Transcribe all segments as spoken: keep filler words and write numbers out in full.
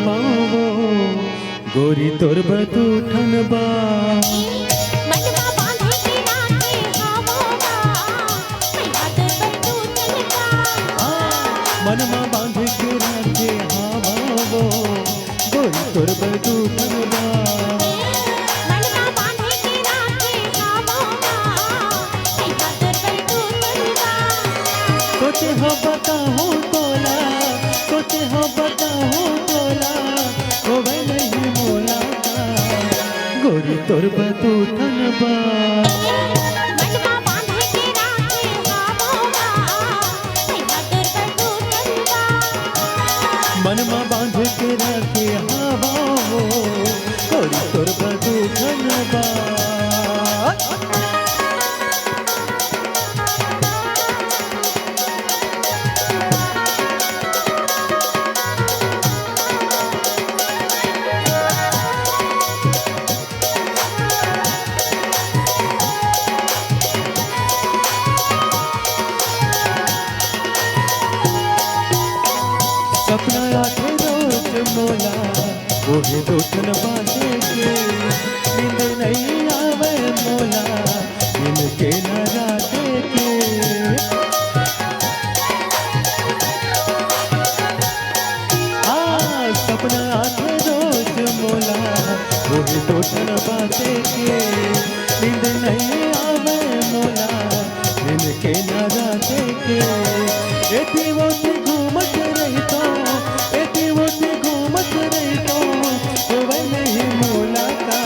पावो, गोरी तोर बर दू ठन बात। मन मा बांधे के राखे हवो गा, भैया तोर बर दू ठन बात। हाँ, मन मा बांधे के राखे हवो, गोरी तोर बर दू ठन बात। मन मा बांधे के राखे हवो गा, भैया तोर बर दू ठन बात। सोचे हो बताहूँ तोला, सोचे हो बताहूँ तोला, होवे नहीं मोला का, गोरी तोर बर दू ठन बात। मन मा बांधे के राखे हवो गा, भैया तोर बर दू ठन बात। मन मा बांधे के राखे हवो, गोरी तोर बर दू ठन बात। सपना आथे रोज मोला, ओहे दू ठन बांधे के। नींद नइ आवे मोला, इनके न राते के। आ, सपना आथे रोज मोला, ओहे दू ठन बांधे के। नींद नइ आवे मोला, इनके न राते के। एती ओती घूमत रहितो, एती ओती घूमत रहितो, होवे नहीं मोला का,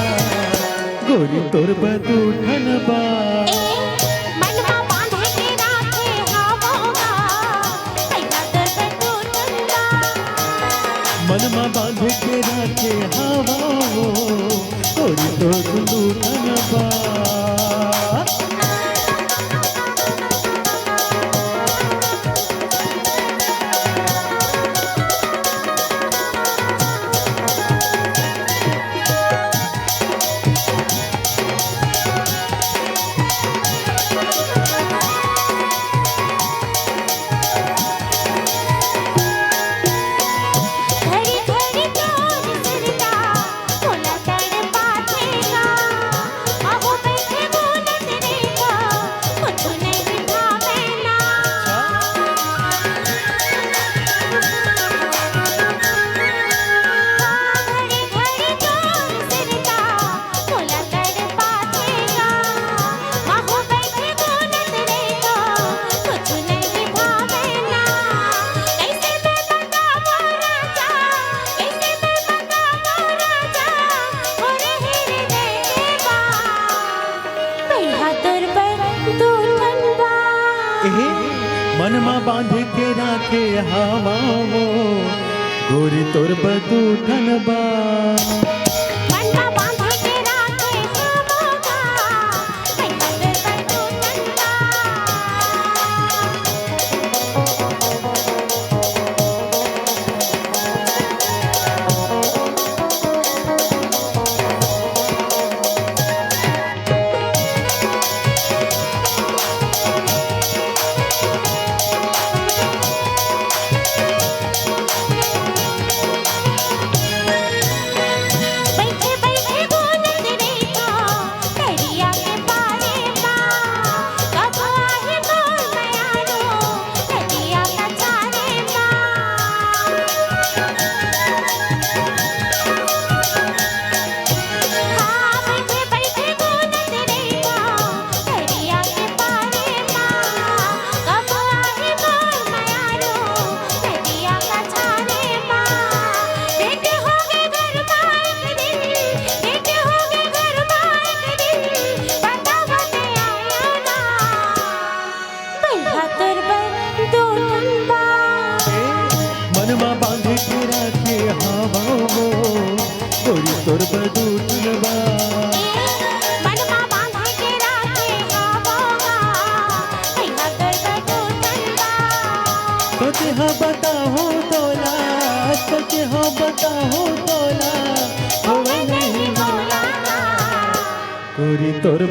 गोरी तोर बर दू ठन बात। ए, मन मा बांधे के राखे हवो गा, भैया तोर बर दू ठन बात। मन मा बांधे के राखे हवो, गोरी तोर बर दू ठन बात। घड़ी घड़ी तोर सुरता मोला तड़पाथे गा। अहो बइठे बोलत रेहेंव, कुछु नइ भावे ना। घड़ी घड़ी तोर सुरता मोला तड़पाथे गा। अहो बइठे बोलत रेहेंव, कुछु नइ भावे ना। कइसे मैं बतावंव राजा, कइसे मैं बतावंव राजा, मोरे हृदय के बात। भैया तोर बर दू ठन बात। एहे, मन मा बांध के राखे हवंव, गोरी तोर बर दू ठन बात। मन मा बांध के राखे हवंव गा, भैया तोर बर दू ठन बात। बइठे बइठे बोलत रेहेंव तरिया के पारे मा, कब आही मोर मयारू नदिया कछारे मा। हाँ, बइठे बइठे बोलत रेहेंव तरिया के पारे मा, कब आही मोर मयारू नदिया कछारे मा। भेंट होगे घर मा एक दिन, भेंट होगे घर मा एक दिन, बतावत आयो ना। भैया तोर बर दू ठन बात। ए, मन मा बांध के राखे हवंव, गोरी तोर बर दू ठन बात। ए, मन मा बांध के राखे हवंव, भैया तोर बर दू ठन बात। सोचे हंव बताहूं तोला, सोचे हंव बताहूं तोला, होवे नहीं मोला। गोरी तोर